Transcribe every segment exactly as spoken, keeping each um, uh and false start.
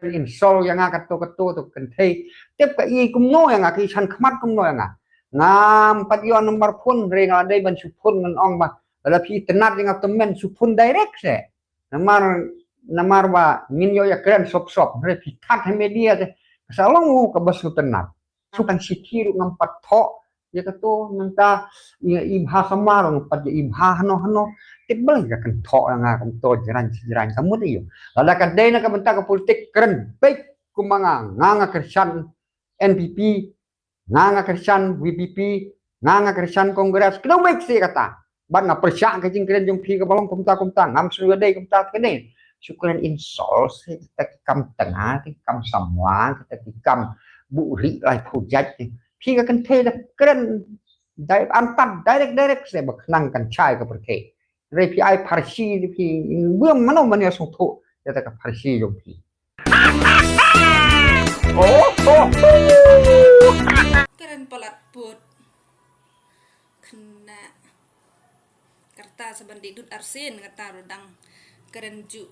Insult ïa nga katto katto to kynthei. Tip ka i kumno ïa nga, ka i shan khmat kumno ïa nga. Ngam pat ïoh number phone, re nga la dei ban shu phone ngan ong ba lada phi itynnad ïa nga to men shu phone direct se. Namar, namar ba ngin ïoh ïakren sop sop, re phi that ha media te. Ka sa long u kaba sngewtynnad. Shu kan shithi ruh ngam pat thoh ïa kato, nangta ïa i bha samar ngam pat ïa i bha hano hano. Tip bel ïa kan thoh ïa nga kumto jrang jrang ka mut ïa. Lada ka dei na ka bynta ka politik kren beit kum ma nga, nga nga kyrshan N P P, nga nga kyrshan V P P, nga nga kyrshan Congress, kdew beit shi kata. Bad nga pyrshah ka jingkren jong phi kaba long kumta kumta, ngam sngewdei kumta kumta. Shu kren insult shi kita ki kam tnga, ki kam samla, kita ki kam buhrieh laiphew jait. Phi ka kynthei da kren dei antad direct direct shi ba khnang kan shai ka pyrthei. Re phi ai pharshi phi, bym mano mano sngewthuh ïa ka pharshi jong phi. Oh, oh, oh. Kren palat put. Kena. Kata sa ban dei dud arsien kata ruh dang kren ju.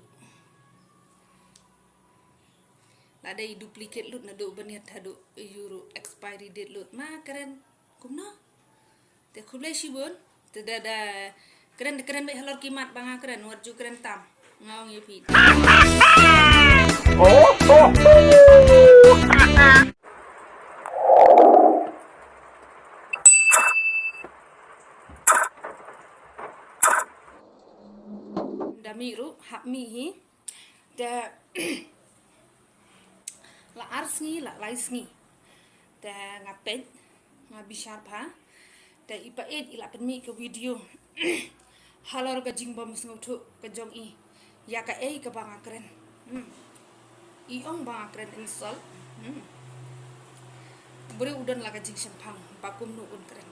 La dei duplicate lut naduh bniat haduh ïa u ruh expiry date lut ma kren. Kumno? Te khublei shibun. Te da da kren kren beit halor ki mat ba nga kren, wat ju kren tam. Nga ong ïa phi. Oh, oh, oh. Da mih ruh, hap mih hi. Te la ar sngi, la lai sngi. Te nga peit, nga bishar bha. Te i Paieit i la pynmih ka video halor ka jingbym sngewthuh ka jong i ïa kaei kaba nga kren. Hmm. I ong ba nga kren insult. Hmm. U briew u don la ka jingshemphang ba kumno un kren.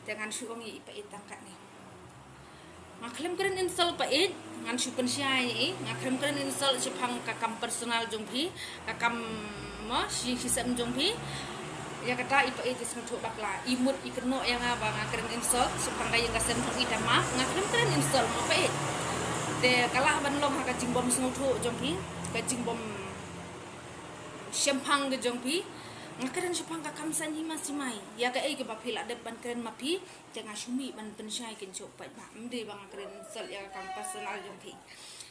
Te ngan shu ong ïa i Paieit tang katne. Nga khlem kren insult Paieit, ngan shu pynshai ïa i, nga khlem kren insult shaphang ka kam personal jong phi, ka kam mo shi shi sem jong phi. Ïa kata i Paieit i sngewthuh bakla, i mut i kynnoh ïa nga ba nga kren insult shaphang ka ïing ka sem jong i, te map, nga khlem kren insult mo Paieit. Te ka lah ban long ha ka jingbym sngewthuh jong phi, ka jingbym shemphang ka jong phi. Nga kren shaphang ka kam saiñ hima simai, ïa kaei kaba phi la dep ban kren ma phi. Te nga shu mih ban pynshai kein sha u paidbah. Ym dei ba nga kren insult ïa ka kam personal jong phi.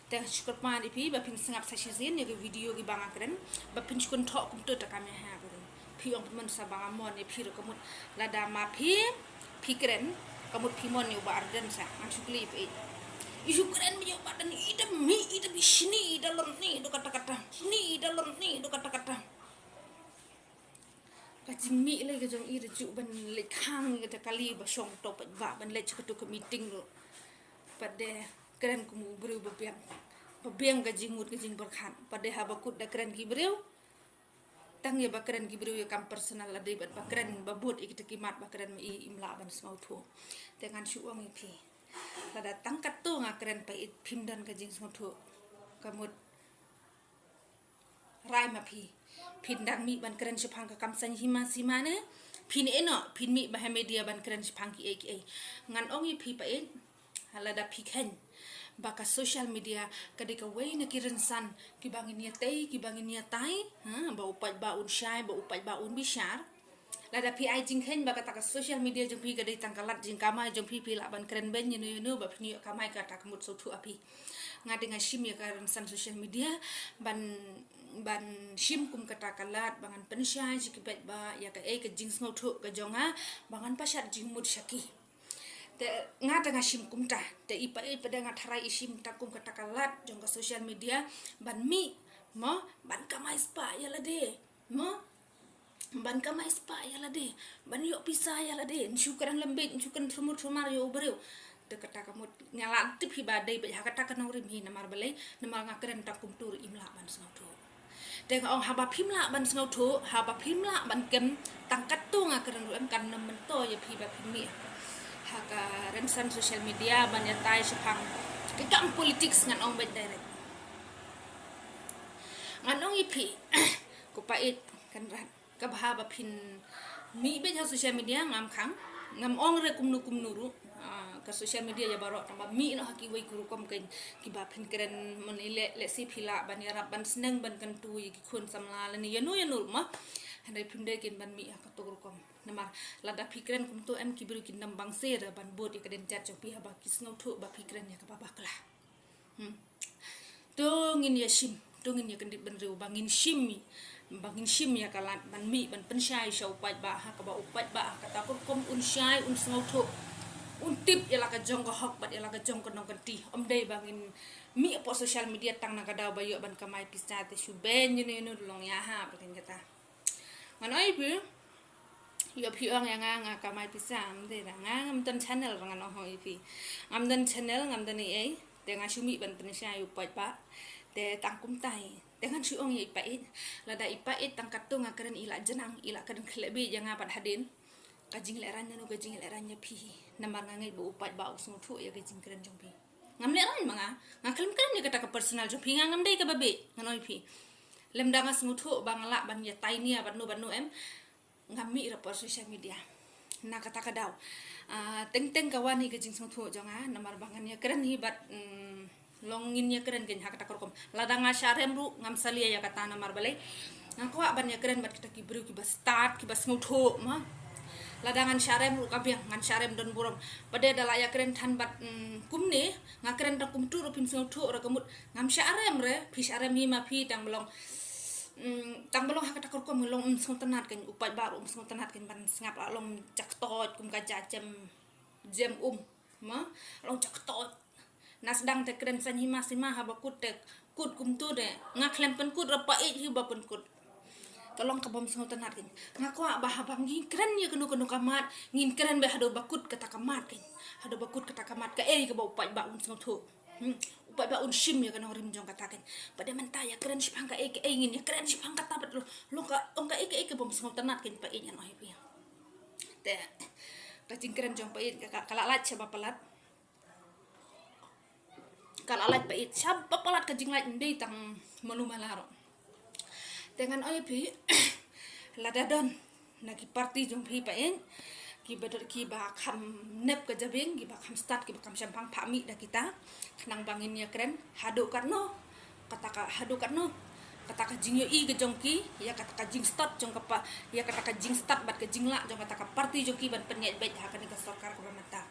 Te nga shu kyrpad ïa phi ba phin sngap sa shisien ïa ki video kiba nga kren, ba phin shu kynthoh kumto ta ka mih ha ka ring. Phi ong pynmon sa ba nga mon ïa phi ruh ka mut. Lada ma phi phi kren ka mut phi mon ïa u Bah Ardent sa. Ngan shu kylli ïa phi. I shu kren ba ïa u Bah Ardent i da mih, i da bishni, i da lorni, i da kata kata. Shni, i da lorni, i da kata kata. Ka jingmih lei ka jong i da ju ban leit khang ïa kata kali ba shong to paidbah ban leit sha kato ka meeting ruh. Pat de kren kum u briew ba biang. Ba biang ka jingmut ka jingpyrkhat. Pat de haba kut da kren ki briew. Tang ïa ba kren ki briew ïa kam personal la dei bad ba kren ba bud ïa kita ki mat ba kren ma i im lah ban sngewthuh. Te ngan shu ong ïa phi. Lada tang katto nga kren Paieit phim don ka jingsngewthuh. Ka mut rai ma phi. Phin dang mih ban kren shaphang ka kam saiñ hima sima ne. Phin ïeh noh, phin mih ba ha media ban kren shaphang kiei kiei. Ngan ong ïa phi Paieit. Lada phi kheiñ ba ka social media ka dei kawei na ki rynsan kiba ngin ïatei, kiba ngin ïatai, ha, ba u paidbah un shai, ba u paidbah un bishar. Lada phi ai jingkheiñ ba kata ka social media jong phi ka dei tang ka lad jingkamai jong phi, phi lah ban kren beiñ ïano ïano ba phin ïoh kamai, kata ka mut sngewthuh ïa phi. Nga te nga shim ïa ka rynsan social media ban, ban shim kum kata ka lad ba ngan pynshai sha ki paidbah ïa kaei ka jingsngewthuh ka jong nga, ba ngan pynshai jingmut sha ki. Te nga te nga shim kumta, te i Paieit pat de nga tharai i shim tang kum kata ka lad jong ka social media ban mih, mo, ban kamai spah ïa lade, mo, ban kamai spah ïa lade, ban ïoh pisa ïa lade, yn shu kren lem beit, yn shu kren thrumur thrumar ïa u briew. Te kata ka mut nga la tip hi ba dei beit ha kata ka nongrim hi, namar balei, namar nga kren tang kumtu ruh im lah ban sngewthuh. Te nga ong haba phim lah ban sngewthuh, haba phim lah ban kem, tang katto nga kren ruh em kan nym myntoi ïa phi ba phin mih ha ka rynsan social media ban ïatai shaphang ki kam politics, ngan ong beit direct. Ngan ong ïa phi, ko Paieit Kynrad, kaba haba phin mih beit ha social media ngam khang, ngam ong re kumno kumno ruh, ah, ka social media ïa baroh, tang ba mih noh ha kiwei ki rukom kein kiba phin kren. Mynne leh, lehse phi lah ban ïarap ban sneng ban kyntu ïa ki khun samla lane ïano ïano ruh ma. Hynrei phim dei kein ban mih ha kato ka rukom. Namar lada phi kren kumto em ki briew kin dang bang sir ban bud ïa ka dien jait jong phi haba ki sngewthuh ba phi kren ïa kaba bakla. Hmm. To ngin ïa shim, to ngin ïa kyndit bynriew ba ngin shim, ba ngin shim ïa ka lad ban mih ban pynshai sha u paidbah ha kaba u paidbah ha kata ka rukom un shai, un sngewthuh, un tip ïa la ka jong ka hok bad ïa la ka jong ka nongkynti. Ym dei ba ngin mih hapoh social media tang na ka daw ba ïoh ban kamai pisa te shu beiñ ïano ïano ruh long ïa ha ba kin kata. Ngan ong ïa phi, ïoh phi ong ïa nga nga kamai pisa, ym dei, da nga ngam don channel, ngan ong ïa phi. Ngam don channel, ngam don ei ei, te nga shu mih ban pynshai u paidbah. Te tang kumta hi te ngan shu ong ïa i paid, lada i paid tang katto nga kren i la jnang, i la kren khlem bit ïa nga pat hadien. Ka jinglehraiñ nano ka jinglehraiñ ïa phi. Namar nga ngeit ba u paidbah u sngewthuh ïa ka jingkren jong phi. Ngam lehraiñ ma nga. Nga khlem kren ïa kata ka personal jong phi, nga ngam dei kaba bit, ngan ong ïa phi. Lymda nga sngewthuh ba nga lah ban ïa tai nia bad no bad no em, ngam mih ra por social media. Na kata ka daw, ah, teng teng ka wan hi ka jingsngewthuh jong nga namar ba ngan ïa kren hi bad, mm, long ngin ïa kren kein ha kata ka rukom. Lada nga sha rem ruh ngam salia ïa kata namar balei? Nga kwah ban ïa kren bad kita ki briew kiba stad, kiba sngewthuh ma. Lada ngan sha rem ruh ka biang, ngan sha rem don burom. Bad da la ïa kren than bad, mm, kumne, nga kren tang kumtu ruh phim sngewthuh ra ka mut. Ngam sha rem re, phi sha rem hi ma phi, tang ba long, mm, tang ba long ha kata ka rukom long ym sngewtynnat kein, u paidbah ruh ym sngewtynnat kein ban sngap la long jaktoit kum ka ja jem, jem um. Ma, long jaktoit. Na sdang te kren saiñ hima sima haba kut te kut kumtu de. Nga khlem pynkut ra paid hi ba pynkut. Ka long kaba ym sngewtynnat kein. Nga kwah ba haba ngin kren ïa kano kano ka mat, ngin kren beit haduh ba kut kata ka mat kein. Haduh ba kut kata ka mat, kaei kaba u paidbah un sngewthuh. Hmm. U paidbah un shim ïa ka nongrim jong kata kein. Bad mynta ïa kren shaphang kaei kaei, ngin ïa kren shaphang kata bad long ka, long kaei kaei kaba ym sngewtynnat kein paid, ngan ong ïa phi. Te ka jingkren jong paid ka, ka, ka la lait shaba palat. Ka la lait paid, shaba palat ka jinglait, ym dei tang malu mala ruh. Te ngan ong ïa phi, lada don na ki party jong phi paid kiba don, kiba kham nep ka jabieng, kiba kham stad, kiba kham shemphang, phah mih da kita khnang ba ngin ïa kren haduh katno kata ka, haduh katno kata ka jingïohi ka jong ki ïa kata ka jingstad jong ka pa, ïa kata ka jingstad bad ka jinglah jong kata ka party jong ki ban pynïaid beit ha kane ka sorkar kaba mynta.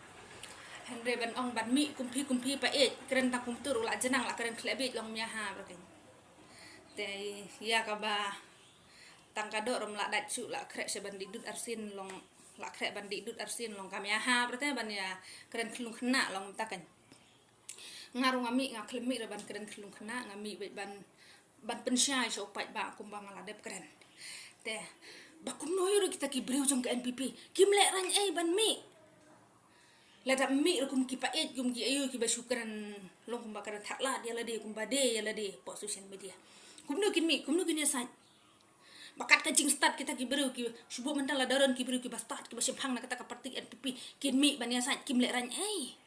Hynrei ban ong ban mih kum phi kum phi paid, kren tang kumtu ruh la jnang, la kren khlem bit long mia ha bro kein. Te ïa kaba tang ka doh ruh ym lah dait shuh, la khreh sha ban dih dud arsien long, la khreh ban dih dud arsien long ka mia ha bro te ban ïa kren khlung khynnah long mynta kein. Nga ruh nga mih, nga khlem mih ra ban kren khlung khynnah, nga mih beit ban, ban pynshai sha u paidbah kumba nga la dep kren. Te ba kumno ïa ruh kita ki briew jong ka N P P kim lehraiñ ei ban mih. Lada mih ruh kum ki paid, kum ki aïu kiba shu kren long kumba kren thak lad ïa lade, kumba dei ïa lade hapoh social media. Kumno kin mih, kumno kin ïasaid? Ba kat ka jingstad kita ki briew ki shu buh mynta, lada don ki briew kiba stad kiba shemphang na kata ka party N P P kin mih ban ïasaid, kim lehraiñ ei.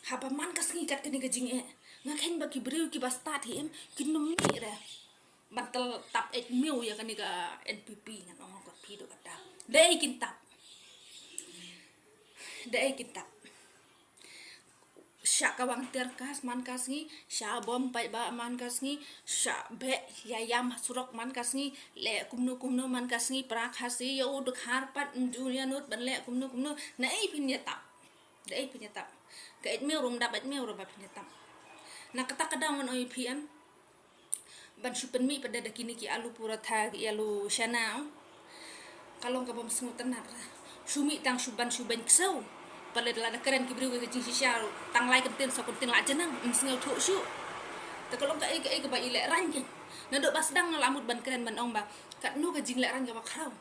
Haba man ka sngi kat kane ka jingeh, nga khein ba ki briew kiba stad hi em kin nym mih re ban tap eit miaw ïa kane ka N P P, ngan ong kat phi doh kata. Dei kin tap. Dei kin tap. Shah kawang tear gas man ka sngi, shah bom paidbah man ka sngi, shah beh ïa ïam ha surok man ka sngi, leh kumno kumno man ka sngi, pra Khasi ïa u Dkhar pat ym ju ïa nud ban leh kumno kumno. Na ei phin ïa tap? Da ei phin ïa tap? Ka eit miaw ruh ym dap eit miaw ruh ba phin ïa tap. Na kata ka daw ngan ong ïa phi em, ban shu pynmih pat da kine ki alu paratha, ki alu shana, ka long kaba ym sngewtynnat ra. Shu mih tang shu ban shu beiñ ksew. Pale lada kren ki briew ka jingshisha ruh tang lai kyntien saw kyntien la jnang, ym sngewthuh shuh. Te ka long kaei kaei kaba i lehraiñ kein. Naduh ba sdang nga la mut ban kren ban ong ba katno ka jinglehraiñ kaba khraw.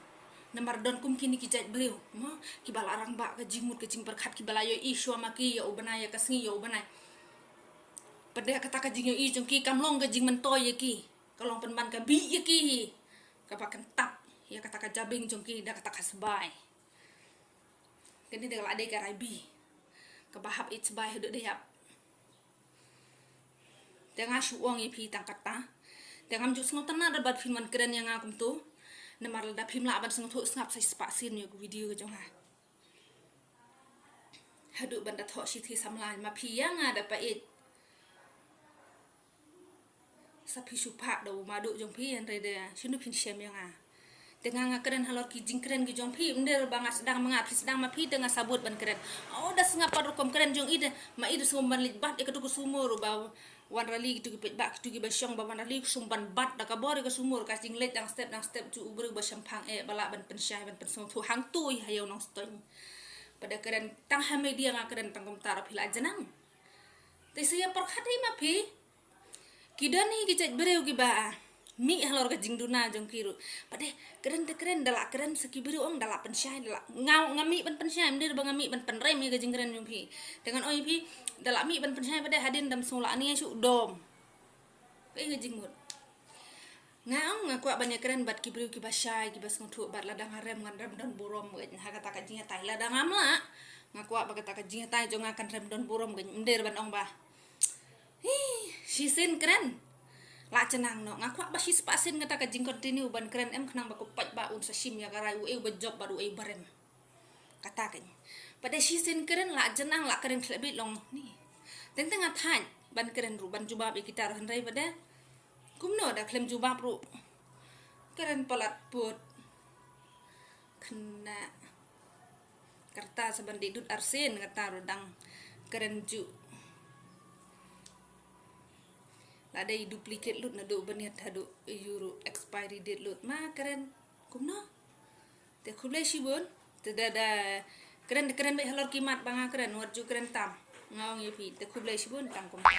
Namar don kum kine ki jait briew ma, kiba la rangbah ka jingmut ka jingpyrkhat, kiba la ïohi shuwa ma ki ïa u bnai, ïa ka sngi ïa u bnai. Pat da kata ka jingïohi jong ki kam long ka jingmyntoi ïa ki, ka long pynban ka bih ïa ki hi. Kaba kyntap ïa kata ka jabieng jong ki da kata ka sbai. Kane da ka la dei ka rai bih kaba hap eit sbai haduh da ïap. Te nga shu ong ïa phi tang kata. Te ngam ju sngewtynnat da bad phin wan kren ïa nga kumto. Namar lada phim lah ban sngewthuh, sngap sa spah sien ïa ka video ka jong nga. Haduh ban da thoh shithi samla ma phi ïa nga da pait. Sa phi shu phah da u madu jong phi, hynrei da shinu phin shem ïa nga. Te nga nga kren halor ki jingkren ki jong phi, ym dei ba nga sdang ma nga, phi sdang ma phi te nga sabut ban kren. Oh, da sngap pat rukom kren jong i de, ma i de sngap ban leit bat ïa katu ka sumo ruh ba wan rally kitu ki paidbah kitu ki ba shong ba wan rally ksum ban bat da ka bor ïa ka sumo ruh ka jingleit dang step dang step ju u briew ba shemphang eh ba lah ban pynshai ban pynsngewthuh hangtu ïa u Nongstoiñ. Pat da kren tang ha media nga kren tang kumta ruh phi la jnang. Te sa ïa pyrkhat hi ma phi. Ki don hi ki jait briew kiba mih halor ka jingduna jong ki ruh. Pat de kren te kren da la kren sa ki briew ong da la pynshai da la nga nga mih ban pynshai, ym dei ba nga mih ban pynrem ïa ka jingkren jong phi. Te ngan ong ïa phi da la mih ban pynshai pat de hadien dam sngewlah ni shu dom. Ka ïa ka jingmut. Nga ong nga kwah ban ïa kren bad ki briew kiba shai kiba sngewthuh bad lada nga rem ngan rem don burom ha kata ka jingïatai, lada ngam lah nga kwah ba kata ka jingïatai jong nga kan rem don burom, ym dei ban ong ba hi shisien kren. La jnang noh, nga kwah ba shispah sien kata ka jing continue ban kren em khnang ba ko paidbah un sa shim ïa ka rai u ei ba jop bad u ei ba rem. Kata kane. Pat de shisien kren la jnang la kren khlem bit long ni. Teng teng nga thait ban kren ruh ban jubab ïa kita ruh hynrei pat de kumno da khlem jubab ruh. Kren palat put. Kena. Kata sa ban dei dud arsien kata ruh dang kren ju. La dei duplicate lut naduh bniat haduh ïa u ruh expiry date lut ma kren. Kumno? Te khublei shibun. Te da da kren kren bad halor ki mat ba nga kren wat ju kren tam. Nga ong ïa phi te khublei shibun tang kumno.